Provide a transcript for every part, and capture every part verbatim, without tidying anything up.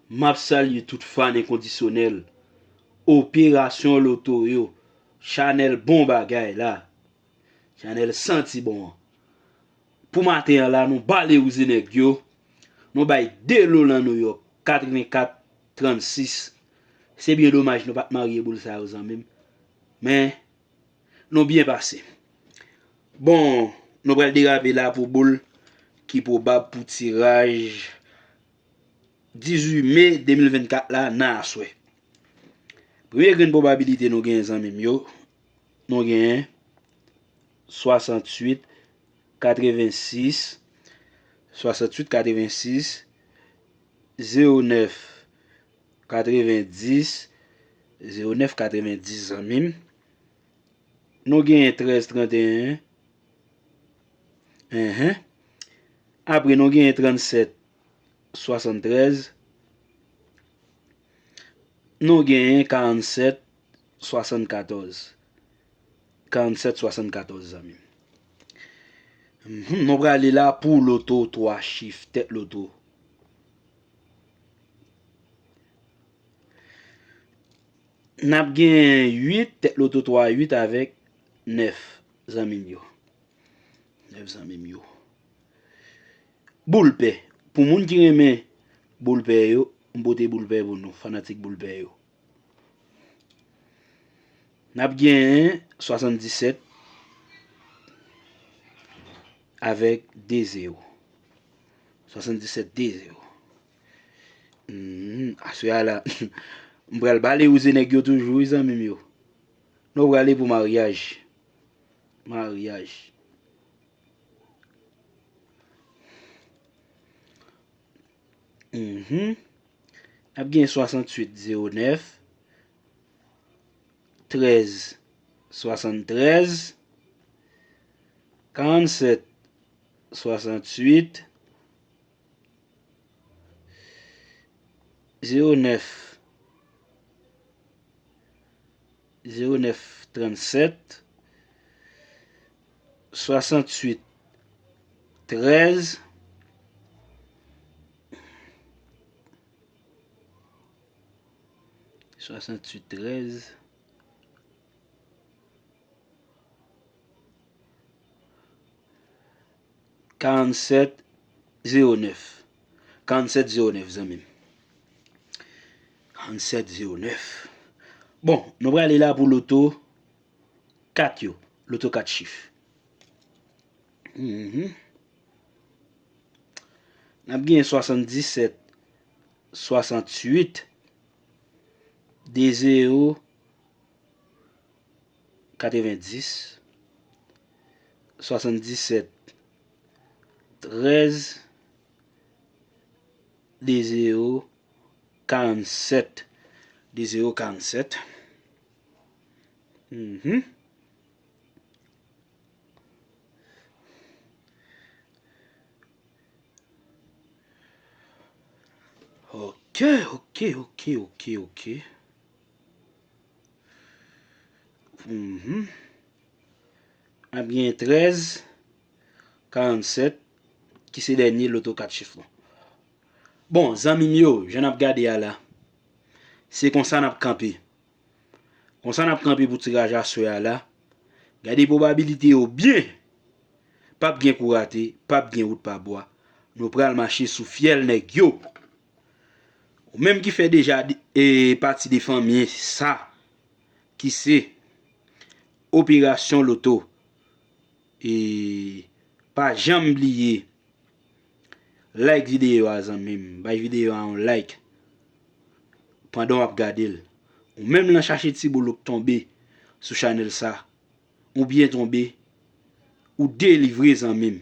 M ap salye tout fan enkondisyonèl Operasyon Loto yo, chanèl bon bagay la, chanèl santi bon an. Pou maten an la, nou bale wouze nèg yo, nou bay de lo lan Nouyòk, katrevenkat trannsis. Se byen domaj nou pa t marye boul sa yo, zanmi m. Men, nou byen pase. Bon, nou pral derape la pou boul ki pwobab pou tiraj dizuit me de mil vennkat la nan aswè. Premye grenn pwobabilite nou genyen, zanmi m yo, nou genyen swasanntuit, katrevensis, swasanntuit, katrevensis, zewo nèf, katrevendis, zewo nèf, katrevendis, zanmi m. Nou genyen trèz, tranteyen. Enhen. Apre, nou genyen trannsèt, swasanntrèz. Nou genyen karannsèt, swasannkatòz. Karannsèt, swasannkatòz, zanmi m. Mhm, nou prale la pou loto twa chif, tèt loto. N ap gen uit, tèt loto twa uit avèk nèf, zanmi m yo. Nèf, zanmi m yo. Boul pè. Pou moun ki renmen boul pè yo, m pote boul pè pou nou, fanatik boul pè yo. N ap gen swasanndisèt avèk de zewo. Swasanndisèt de zewo. Hmm, aswè a la, m pral bale wouze nèg yo toujou, wi, zanmi m yo. Nou prale pou maryaj. Maryaj. Mhm. N ap gen swasantuit zewo nèf, trèz swasanntrèz, karannsèt swasantuit, zewo nèf, zewo nèf trannsèt, swasantuit trèz, swasantuit trèz, karannsèt zewo nèf. Karannsèt zewo nèf, zanmi m. Karannsèt zewo nèf. Bon, nou prale la pou loto kat yo. Loto kat chif. Mhm. N ap gen swasanndisèt swasantuit, de zewo katrevendis, swasanndisèt trèz, de zewo karannsèt, de zewo karannsèt. Mhm. Ok, ok, ok, ok, ok. Mhm. Ap gen trèz karannsèt ki se dènye loto kat chif lan. Bon, zanmi m yo, jan n ap gade a la, se konsa n ap kanpe. Konsa n ap kanpe pou tiraj aswè a la. Gade pwobabilite yo byen. P ap gen kou rate, p ap gen wout pa bwa. Nou pral mache sou fyèl nèg yo. Ou menm ki fè deja de- e, pati de fanmi sa, ki se Operasyon Loto. E pa janm bliye like videyo a, zanmi m. Bay videyo a yon like pandan w ap gade l. Ou menm lan chache ti boul ou k tonbe sou chanèl sa, ou byen tonbe, ou delivre, zanmi m.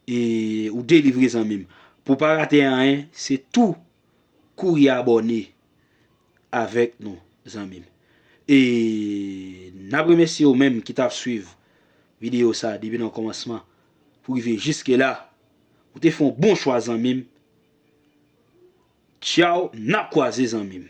E ou delivre, zanmi m. Pou pa rate anyen, se tou kouri abòne avèk nou, zanmi m. E n ap remèsye ou menm ki t ap swiv videyo sa depi nan kòmansman pou rive jiske la. Ou te fè yon bon chwa, zanmi m. Tchaw, n ap kwaze, zanmi m.